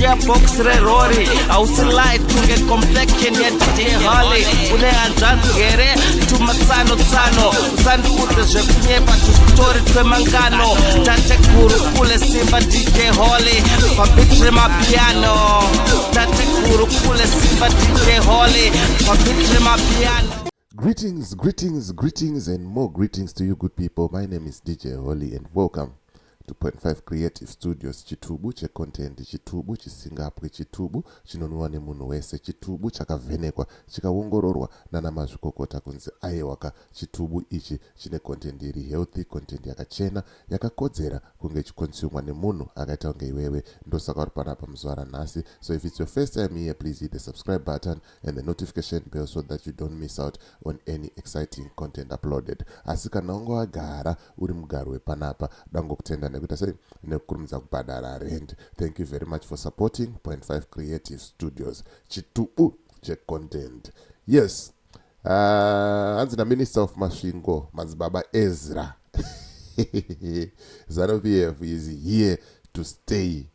Gearbox rerori hausi light kunge complexion yaDJ Holly. Une hanzvadzi here? Tumatsano tsano, usandiudze zvekunyepa, tusitori twemangano. Tateguru kule simba DJ Holly pabeat remapiano. Tateguru kule simba DJ Holly pabeat remapiano. Greetings, greetings, greetings, and more greetings to you, good people. My name is DJ Holly, and welcome to Point 5 Creative Studios. Chitubu checontent, chitubu chisingapwe, chitubu chinonwiwa nemunhu wese, chitubu chakavhenekwa chikaongororwa nana mazvikokota kunzi aiwaka, chitubu ichi chine content iri healthy, content yakachena, yakakodzera kunge ichiconsumwa nemunhu akaita kunge iwewe. Ndosaka uri panapa muzuva ranhasi. So if it's your first time here, please hit the subscribe button and the notification bell so that you don't miss out on any exciting content uploaded. Asi kana unge wagara uri mugari wepanapa, dangokutenda nekuita sei, nekukurumidza kubhadhara rent. Thank you very much for supporting Point 5 Creative Studios, chitubu checontent. Yes, hanzi naMinister of Masvingo, Madzibaba Ezra, ZANU PF is here to stay.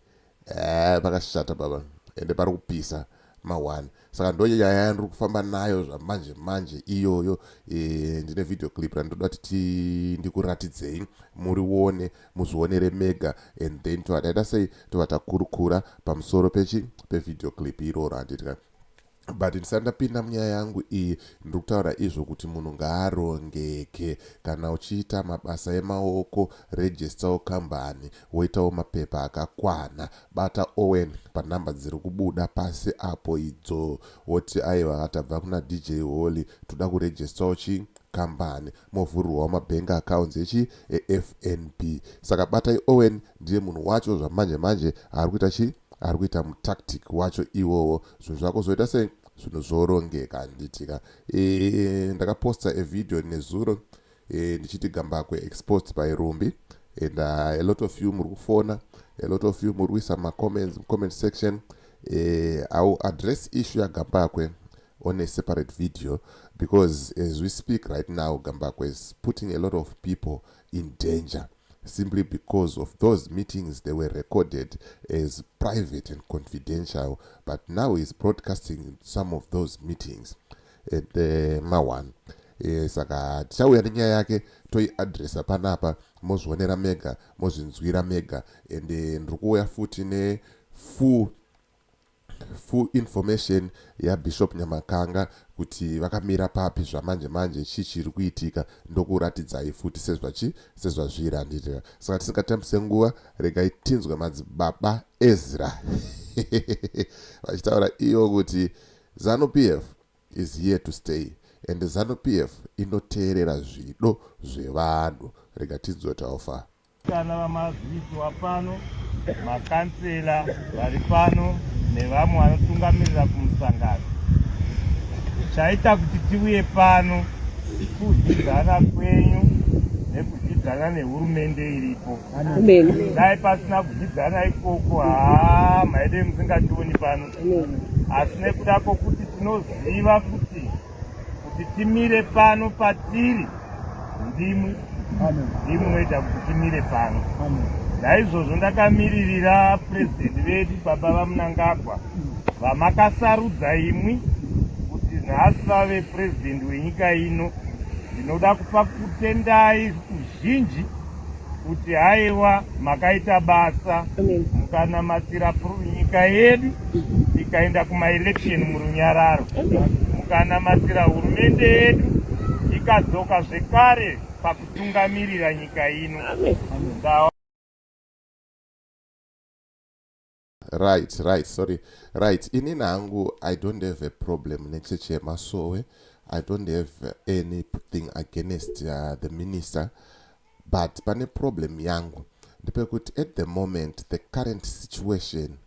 Pakashata baba, ende pari kupisa ma1. Saka ndo nyaya yandiri kufamba nayo zvamanje manje iyoyo. Ndine video clip randoda kuti ndikuratidzei, murione, muzvionere mega, and then tova taita sei, tova takurukura pamusoro pechi pevideo clip iroro, handiti? But ndisati ndapinda munyaya yangu iyi, ndiri kutaura izvo kuti munhu ngaarongeke. Kana uchiita mabasa emaoko, registawo kambani, woitawo mapepa akakwana. Bata Owen panhamba dziri kubuda pasi apo idzo, woti aiwa, tabva kuna DJ Holly, toda kuregistawo chi kambani, movhurirwawo mabank accounts echi eFNB. Saka batai Owen, ndiye munhu wacho zvamanje manje ari kuita chi, ari kuita mutactic wacho iwowo. Zvinhu zvako zvoita sei, zvinhu zvorongeka, handitika? Ndakaposta avideo nezuro ndichiti Gambakwe exposed by Rumbi, and a lot of you muri kufona, a lot of you muri kuisa macomments, comment section. I will address issue yaGambakwe on a separate video because as we speak right now, Gambakwe is putting a lot of people in danger simply because of those meetings. They were recorded as private and confidential, but now he's broadcasting some of those meetings at the ma1. Saka tichauya nenyaya yake, toiadresa panapa, mozvionera mega, mozvinzwira mega. And ndiri kuuya futi nefull full information yaBishop Nyamakanga kuti vakamira papi zvamanje manje, chii chiri kuitika, ndokuratidzai futi sezvachi sezvazviri, handiti? Saka tisingatambise nguva, regai tinzwe Madzibaba Ezra vachitaura iyo kuti ZANU PF is here to stay and ZANU PF inoteerera zvido zvevanhu. Rega tinzwe taufa. Kana vamazivisiwa pano, makansela vari pano nevamwe vanotungamirira kumusangano, chaita kuti tiuye pano kudyidzana kwenyu nekudyidzana nehurumende iripo. Dai pasina kudyidzana ikoko, haa, maide musingationi pano. Asi nekuda kwokuti tinoziva kuti timire pano patiri, ndimwi ndimwi munoita kuti timire pano. Naizvozvo ndakamiririra purezidendi vedu, baba vaMunangagwa, vamakasarudza imwi kuti nhasi vave purezidendi wenyika ino. Ndinoda kupa kutendai kuzhinji kuti haiwa, makaita basa, mukanamatira nyika yedu ikaenda kumaelection murunyararo, mukanamatira hurumende yedu ikadzoka zvekare pakutungamirira nyika ino. Ndawa Right, sorry, right. Inini hangu I don't have a problem nechechi yemasowe. I don't have anything against the minister, but pane problem yangu ndepekuti at the moment, the current situation,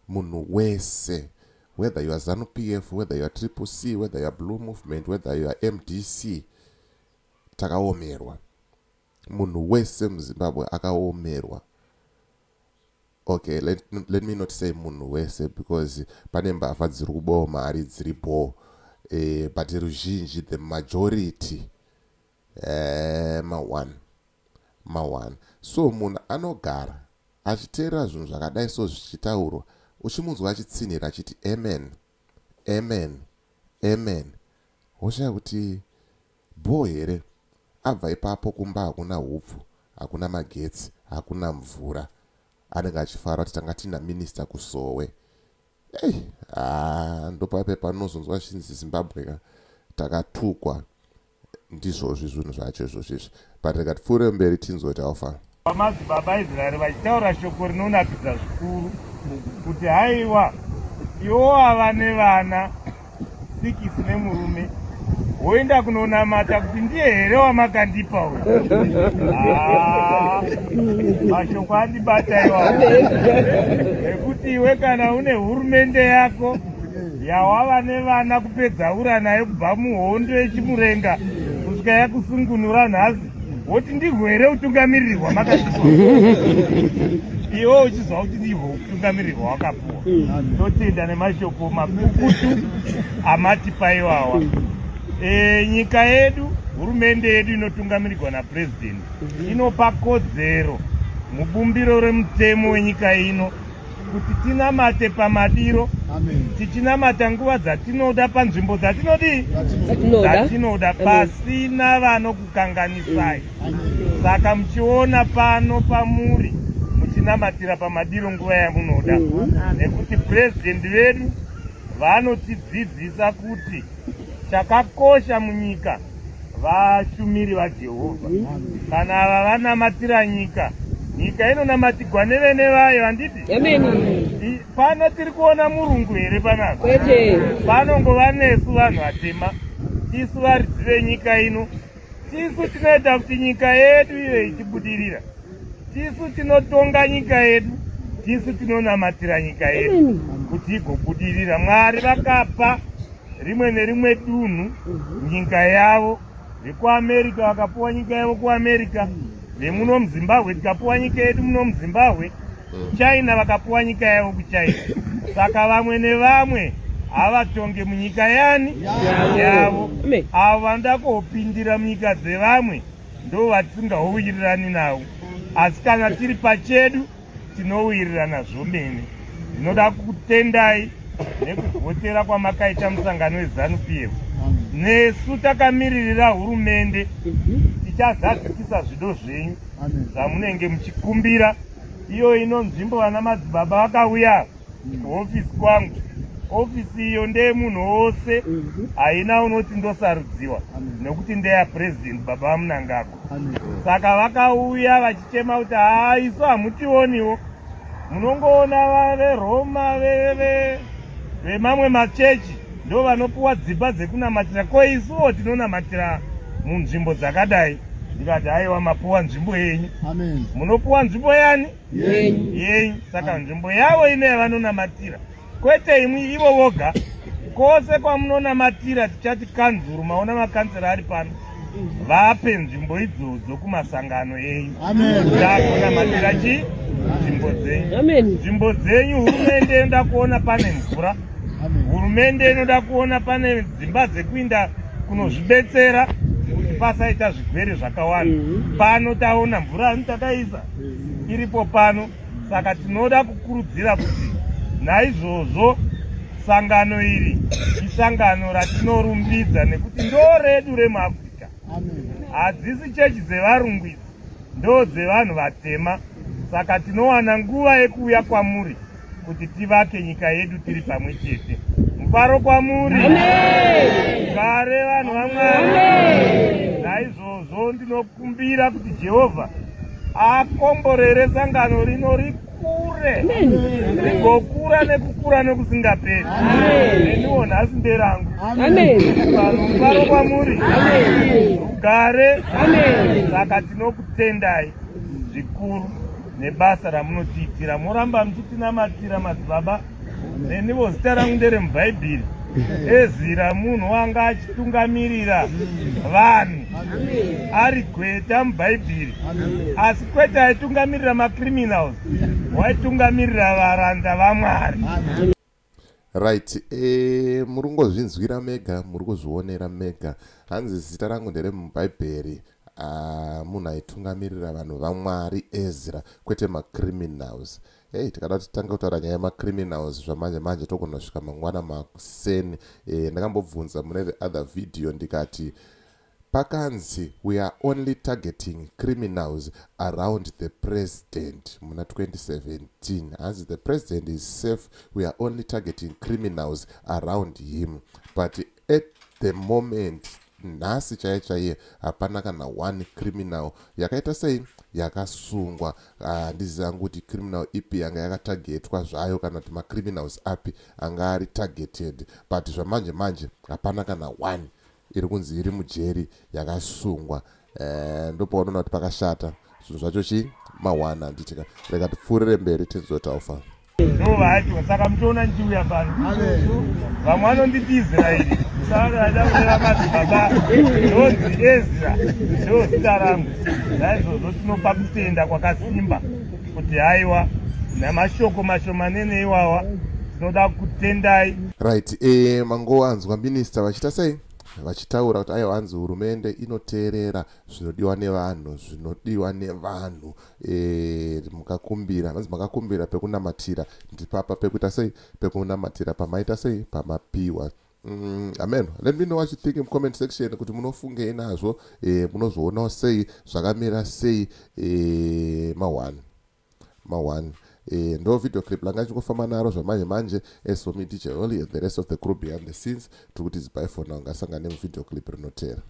munhu wese, whether you are ZANU PF, whether you are Triple C, whether you are Blue Movement, whether you are MDC, takaomerwa. Munhu wese muZimbabwe akaomerwa. Okay, let me not say munhu wese because pane mbavha dziri kubawo mari dziri bho, but ruzhinji, the majority, ma1 ma1. So munhu anogara achiteerera zvinhu zvakadai so zvichitaurwa. Uchimunzwa achitsinhira achiti amen, amen, amen. Woshaya kuti bhoo here? Abva ipapo kumba hakuna hupfu, hakuna magetsi, hakuna mvura. Anenge achifara kuti tanga tiina minister kusowe. Ei, haa ndopaipai panozonzwa zvichinzi Zimbabwe ka takatukwa. Ndizvozvi zvinhu zvacho izvozvi izvi. But rega tipfuure mberi tinzwe kuti how far. Madzibaba Israeri vachitaura shoko rinonakidza zvikuru kuti haiwa iwo wava nevana sikisi nemurume woenda kunonamata kuti ndiye here wamakandipa uyu. Ah, mashoko andibata iwawo nekuti iwe kana une hurumende yako yawava nevana kupedza ura nayo kubva muhondo yechimurenga kusvika yakusungunura nhasi woti ndihwo here utungamiriri hwamakapiwa iwe uchizwa kuti ndihwo utungamiriri hwawakapuwa totenda nemashoko makukutu amatipa iwawa e, nyika yedu hurumende yedu inotungamirirwa napurezidendi inopa kodzero mubumbiro remutemo wenyika ino kuti tinamate pamadiro tichinamata nguva dzatinoda panzvimbo dzatinodii dzatinoda pasina vanokukanganisai saka muchiona pano pamuri muchinamatira pamadiro nguva yamunoda nekuti purezidendi vedu vanotidzidzisa kuti chakakosha munyika Vashumiri vaJehovha kana ava vanamatira nyika, nyika inonamatigwa nevene vayo, handiti? Amen. Pano tiri kuona murungu here panapa? Kwete. Panongova nesu vanhu vatema, tisu varidzi venyika ino, tisu tinoita kuti nyika yedu ive ichibudirira, tisu tinotonga nyika yedu, tisu tinonamatira nyika yedu kuti igobudirira. Mwari vakapa rimwe nerimwe dunhu nyika yavo vekuamerica vakapuwa nyika yavo kuamerica vemuno muzimbabwe tikapuwa nyika yedu muno muzimbabwe china vakapuwa nyika yavo kuchina saka vamwe nevamwe havatonge munyika yani yavo avo vanoda kuhopindira munyika dzevamwe ndo vatisingahowirirani navo asi kana tiri pachedu Tinowirirana zvomene. Ndinoda kukutendai nekuvhotera kwamakaita musangano weZanu PF. Nesu takamiririra hurumende tichazadzikisa zvido zvenyu zvamunenge muchikumbira. Iyo ino nzvimbo vana madzibaba vakauya kuhofisi kwangu. Ofisi iyo ndeyemunhu wose, haina unoti ndosarudziwa nekuti ndeya president baba vaMnangagwa. Saka vakauya vachichema kuti haa isu hamutioniwo, munongoona veRoma vemamwe machechi ndo vanopuwa dzimba dzekunamatira, ko isuwo tinonamatira munzvimbo dzakadai. Ndikati haiwa, mapuwa nzvimbo yenyu. Munopuwa nzvimbo yani yenyu. Saka nzvimbo yavo ino yavanonamatira kwete imwi ivo voga kwose kwamunonamatira tichati kanzuru maona makanzera ari pano vape nzvimbo idzodzo kumasangano enyu takunamatira chi nzvimbo dzenyu nzvimbo dzenyu hurumende inoda kuona pane mvura hurumende inoda kuona pane dzimba dzekuinda kunozvibetsera kuti pasaita zvigwere zvakawanda mhm. pano taona mvura ani takaisa iripo pano Saka tinoda kukurudzira kuti naizvozvo sangano iri isangano ratinorumbidza nekuti ndo redu remuAfrica. Hadzisi chechi dzevarungu idzi, ndo dzevanhu vatema. Saka tinowana nguva yekuuya kwamuri kuti tivake nyika yedu tiri pamwe chete. Mufaro kwamuri. Gare vanhu vaMwari. Naizvozvo ndinokumbira kuti Jehovha akomborere sangano rino rikure rigokura nekukura nekusingaperi. Neniwo nhasi nderangu. Mufaro kwamuri. Rugare. Saka tinokutendai zvikuru nebasa ramunotiitira moramba muchitinamatira madzibaba nenivo zita rangu ndere mubhaibheri ezira munhu wanga achitungamirira vanhu ari gweta mubhaibheri asi kwete aitungamirira macriminals waitungamirira varanda vamwari Right, eh, muri kungozvinzwira mega, muri kuzvionera mega. Hanzi zita rangu ndere mubhaibheri. Ah, munhu aitungamirira vanhu vaMwari Ezra, kwete macriminals. Hei, tikada titanga kutaura nyaya yemacriminals zvamanje manje, togonosvika mangwana makuseni. Ndakambobvunza mune the other video ndikati pakanzi "We are only targeting criminals around the president" muna 2017, hanzi the president is safe, we are only targeting criminals around him, but at the moment, nhasi chaiye chaiye, hapana kana one criminal yakaita sei, yakasungwa. Handizivi hangu kuti criminal ipi yanga yakatargetwa zvayo, kana kuti macriminals api anga ari targeted, but zvamanje manje hapana kana one iri kunzi iri mujeri yakasungwa. Ndopaunoona kuti pakashata zvinhu zvacho chi mawana, handitika? Rega tipfuurire mberi tinzotaufa. Ndo vacho. Saka muchiona ndichiuya pano, vamwe vanonditi Israeri, saka ada kureva madzibaba, ndonzi Ezra, ndo zita rangu. Naizvozvo tinopa kutenda kwakasimba kuti haiwa, namashoko mashomanene iwawa, tinoda kutendai. Right, mangowanzwa minista vachiita sei, vachitaura kuti aiwa, hanzi hurumende inoteerera zvinodiwa nevanhu, zvinodiwa nevanhu. Mukakumbira, hanzi makakumbira pekunamatira, ndipapa pekuita sei, pekunamatira pamaita sei, pamapiwa. Amen. Let me know what you think in comment section kuti munofungei nazvo, munozvionawo sei, zvakamira sei. Ma1 ma1, ndo video clip langa chingofamba naro zvamanje manje. As for me, DJ Holly, and the rest of the crew behind the scenes, tiri kuti bye for now. Ngasangane muvideo clip rinotera.